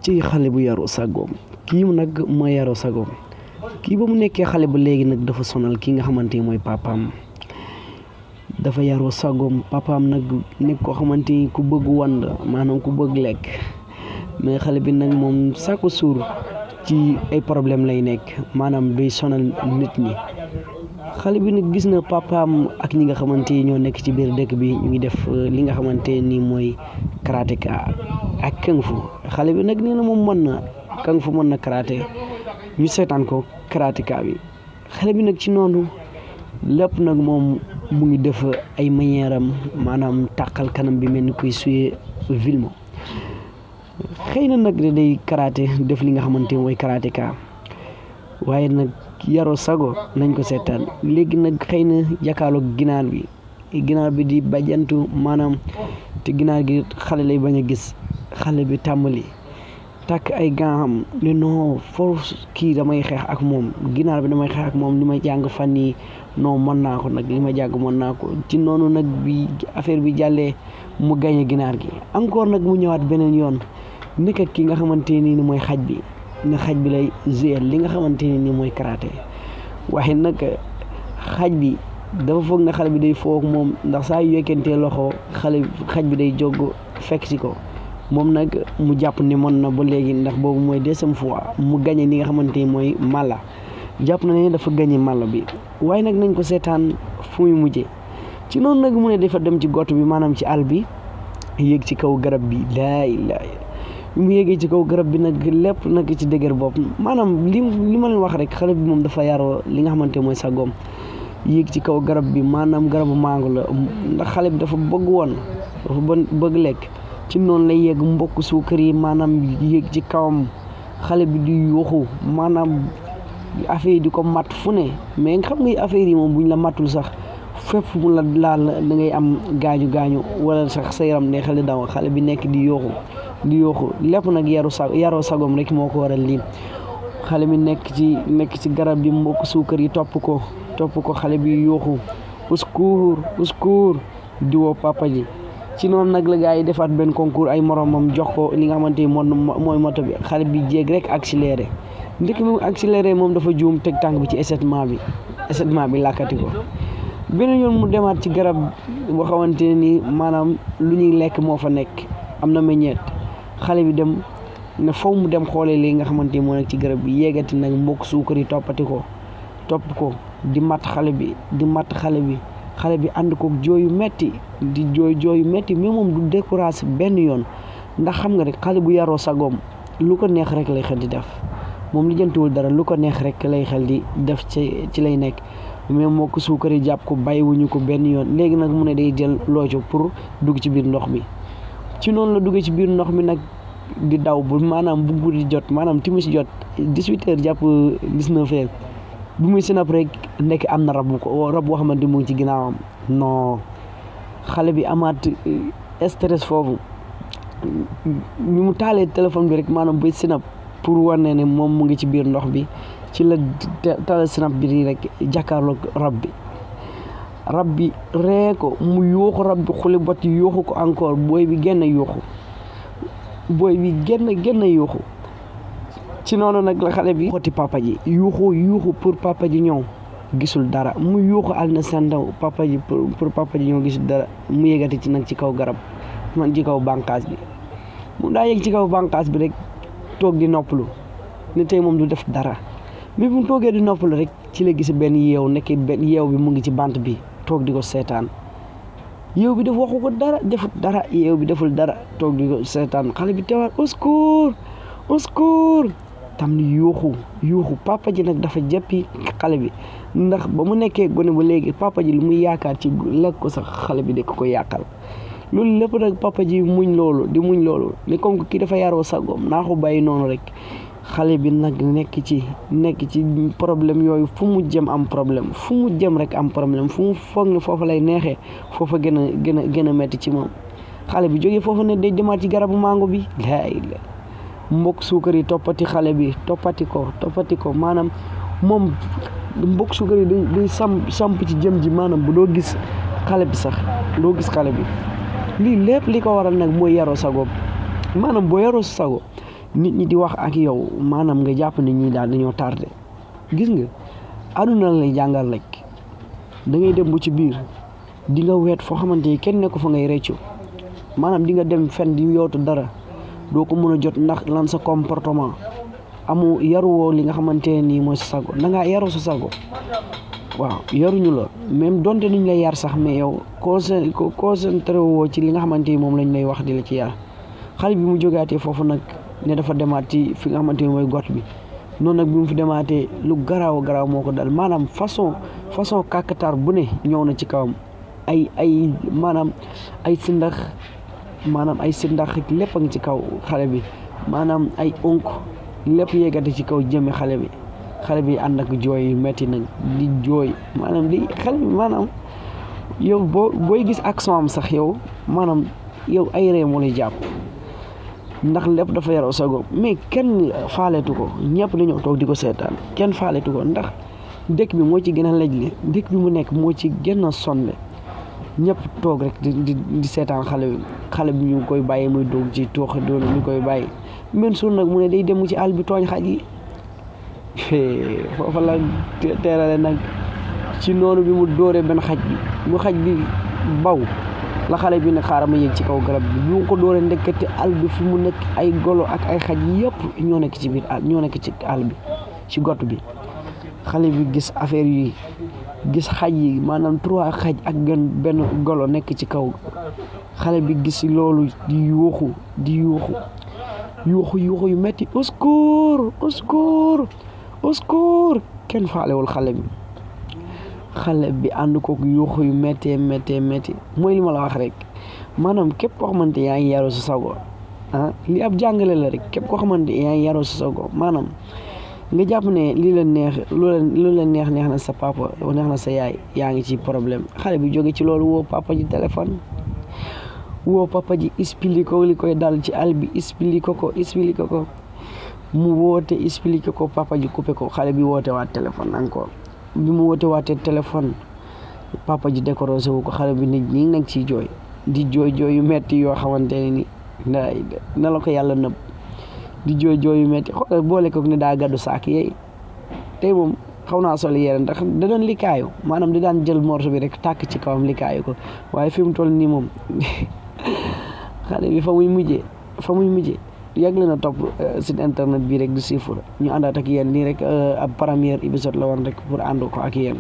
ci xale bu yaru sagoom kii mu nag mooy yaru sagoom kii ba mu nekkee xale ba léegi nag dafa sonal ki nga xamante ni mooy papaam dafa yaru sagoom papaam nag nekk koo xamante ni ku bëgg wand maanaam ku bëgg lekk mais xale bi nag moom chaque jour ci ay problème lay nekk maanaam day sonal nit ñi xale bi nag gis na papaam ak ñi nga xamante ni ñoo nekk ci biir dëkk bi ñu ngi def li nga xamante ni mooy karateka ak kung fu xale bi nag nee na moom mën na kung fu mën na karaté ñu seetaan ko karateka bi xale bi nag ci noonu lépp nag moom mu ngi def ay manière am maanaam tàqal kanam bi mel ni koy suyee film xëy na nag day karaté def li nga xamante ni mooy karateka waaye nag yaroo sago nañ ko seetaan léegi nag xëy na jàkkaarloog ginaar bi di bajantu maanaam te ginaar gi xale lay bañ a gis xale bi tàmbali takk ay gàncax ne non force kii damay xeex ak moom ginaar bi damay xeex ak moom li ma jàng fan yii non mën naa ko nag li ma jàng mën naa ko ci noonu nag bi affaire bi jàllee mu gañe ginaar gi encore nag mu ñëwaat beneen yoon nekk ak ki nga xamante ni mooy xaj bi ne xaj bi lay jouer li nga xamante ni mooy karaté waaye nag xaj bi dafa foog ne xale bi day foog moom ndax saa yu yekkentee loxo xaj bi day jóg fekk si ko moom nag mu jàpp ni mën na ba léegi ndax boobu mooy deuxième fois mu gañe li nga xamante ni mooy mala jàpp na ne dafa gañe mala bi waaye nag nañ ko seetaan fu muy mujjee ci noonu nag mu ne dafa dem ci gott bi maanaam ci àll bi yéeg ci kaw garab bi laay mu yéegee ci kaw garab bi nag lépp nag ci dëgër bopp maanaam li ma leen wax rek xale bi moom dafa yaroo li nga xamante mooy sagoom yéeg ci kaw garab bi maanaam garabu mango la ndax xale bi dafa bëgg woon dafa bëgg lekk ci noonu lay yéeg mbokk suukar yi maanaam yéeg ci kawam xale bi di yuuxu maanaam affaire yi di ko matt fu ne mais xam nga affaire yi moom buñ la mattul sax fépp mu la laal da ngay am gaañu wala sax sa yaram ne xale daw xale bi nekk di yuuxu lépp nag yaroo sagoom rek moo ko waral lii xale bi nekk ci garab bi mbokk suukar yi topp ko xale bi yuuxu uskuur di woo papa ji ci noonu nag la gaa yi defaat benn concours ay moromam jox ko li nga xamante ni mooy moto bi xale bi jéeg rek accéléré ndek bi mu accéléré moom dafa juum teg tànk bi ci échappement bi làkkati ko beneen yoon mu demaat ci garab boo xamante ni maanaam lu ñuy lekk moo fa nekk am na meññeet xale bi dem ne faw mu dem xoolee li nga xamante ni moo nekk ci garab bi yéegati nag mbokk suukar yi topp ko di matt xale bi ànd ko jooyu metti di jooyu metti mais moom du découragé benn yoon ndax xam nga rek xale bu yaroo sagoom lu ko neex rek lay xel di def moom li jëntuwul dara lu ko neex rek lay xel di def ci lay nekk mais moo ko suukar yi jàpp ko bàyyiwuñu ko benn yoon léegi nag mu ne day jël looco pour dugg ci biir ndox mi ci noonu la duggee ci biir ndox mi nag di daw bu maanaam bu guddi jot maanaam timis jot 18h jàpp 19h bu muy sinap rek nekk am na rab boo xamante mu ngi ci ginnaawam non xale bi amaat stress foofu ñu mu taalee téléphone bi rek maanaam buy sinap pour wane ne moom mu ngi ci biir ndox bi ci la taal sinap bi rek jàkkaarloog rab bi ree ko mu yuuxu rab bi xuli bot yi yuuxu ko encore booy bi génn yuuxu ci noonu nag la xale bi xotti papa ji yuuxu pour papa ji ñëw gisul dara mu yuuxu al na sandaw papa ji pour papa ji ñëw gisul dara mu yëgati ci nag ci kaw garab man ci kaw bànqaas bi mu daa yëg ci kaw bànqaas bi rek toog di noppalu ne tey moom du def dara bi mu toogee di noppalu rek ci la gis benn yeew yeew bi mu ngi ci bant bi toog di ko seetaan yeew bi def waxu ko dara defut dara yeew bi deful dara toog di ko seetaan xale bi teewaat uskuur tam ni yuuxu papa ji nag dafa jàppi xale bi ndax ba mu nekkee gone ba léegi papa ji lu muy yaakaar ci lekk ko sax xale bi de ko yàqal loolu lépp nag papa ji muñ loolu ne comme que kii dafa yaroo sagoom naa ko bàyyi noonu rek xale bi nag nekk ci problème yooyu fu mu jëm am problème fu mu jëm rek am problème fu mu foog ne foofu lay neexee foofa gën a metti ci moom xale bi jógee foofu ne day demaat ci garabu mango bi mbokk suukar yi toppati xale bi toppati ko maanaam moom mbokk suukar yi day samp ci jëm ji maanaam bu doo gis xale bi sax doo gis xale bi lii lépp li ko waral nag mooy yaroo sago maanaam boo yaroo sago nit ñi di wax ak yow maanaam nga jàpp ne ñii daal dañoo tardé gis nga àdduna la lay jàngal rek da ngay dem bu ci biir di nga weet foo xamante ni kenn nekku fa ngay reccu maanaam di nga dem fen di yootu dara doo ko mën a jot ndax lan sa comportement amu yaruwoo li nga xamante ne nii mooy sa sago da ngaa yaru sa sago waaw yaruñu la même donte niñ lay yar sax mais yow concentré woo ci li nga xamante ni moom lañ lay wax di la ci yar xale bi mu jógaatee foofu nag ne dafa demaat ci fi nga xamante ni mooy got bi noonu nag bi mu fi demaatee lu garaaw moo ko dal maanaam façon kàkkatar bu ne ñëw na ci kawam ay maanaam ay sindax lépp a ngi ci kaw xale bi maanaam ay onk lépp yeggati ci kaw jëme xale bi ànd ak jooy yu metti nag di jooy maanaam di xale bi maanaam yow booy gis action am sax yow maanaam yow ay ree moo lay jàpp ndax lépp dafa yaroo sago mais kenn faaletu ko ñëpp dañoo toog di ko seetaan kenn faaletu ko ndax dëkk bi moo ci gën a lejle dëkk bi mu nekk moo ci gën a sonle ñëpp toog rek di seetaan xale bi ñu koy bàyyi muy dugg ci toox doon ñu koy bàyyi men suur nag mu ne day dem ci àll bi tooñ xaj yi foofa la teerale nag ci noonu bi mu dóoree benn xaj bi baw la xale bi ne xaaral ma yéeg ci kaw garab bi mu ko dóoree ndekkati àll bi fi mu nekk ay golo ak ay xaj yëpp ñoo nekk ci biir ñoo nekk ci àll bi ci got bi xale bi gis affaire yi gis xaj yi maanaam 3 xaj ak benn golo nekk ci kaw xale bi gis loolu di yuuxu yu metti au secours kenn faalewul xale bi ànd kook yuuxu yu méttee mooy li ma la wax rek maanaam képp koo xamante yaa ngi yaroo sa sago li ab jàngale la rek képp koo xamante yaa ngi yaroo sa sago maanaam nga jàpp ne lii la neex lu la neex na sa papa neex na sa yaay yaa ngi ci problème xale bi jóge ci loolu woo papa ji téléphone woo papa ji expliqué ko li koy dal ci àll bi expliqué ko mu woote expliqué ko papa ji coupé ko xale bi woote waat téléphone encore bi mu woote waatee téléphone papa ji décorosé wu ko xale bi nit ñi nag ciy jooy di jooy yu metti yoo xamante ne ni na la ko yàlla nëbb di jooy yu metti xoolal boole ko ne daa gàddu saak yeey tey moom xaw naa sol yére ndax da doon likaayu maanaam di daan jël morso bi rek tàkk ci kawam likaayu ko waaye fi mu toll nii moom xale bi fa muy mujjee yàgg leen a topp site internet bi rek di siifur ñu àndaat ak yéen nii rek ab première épisode la woon rek pour ànd ko ak yéen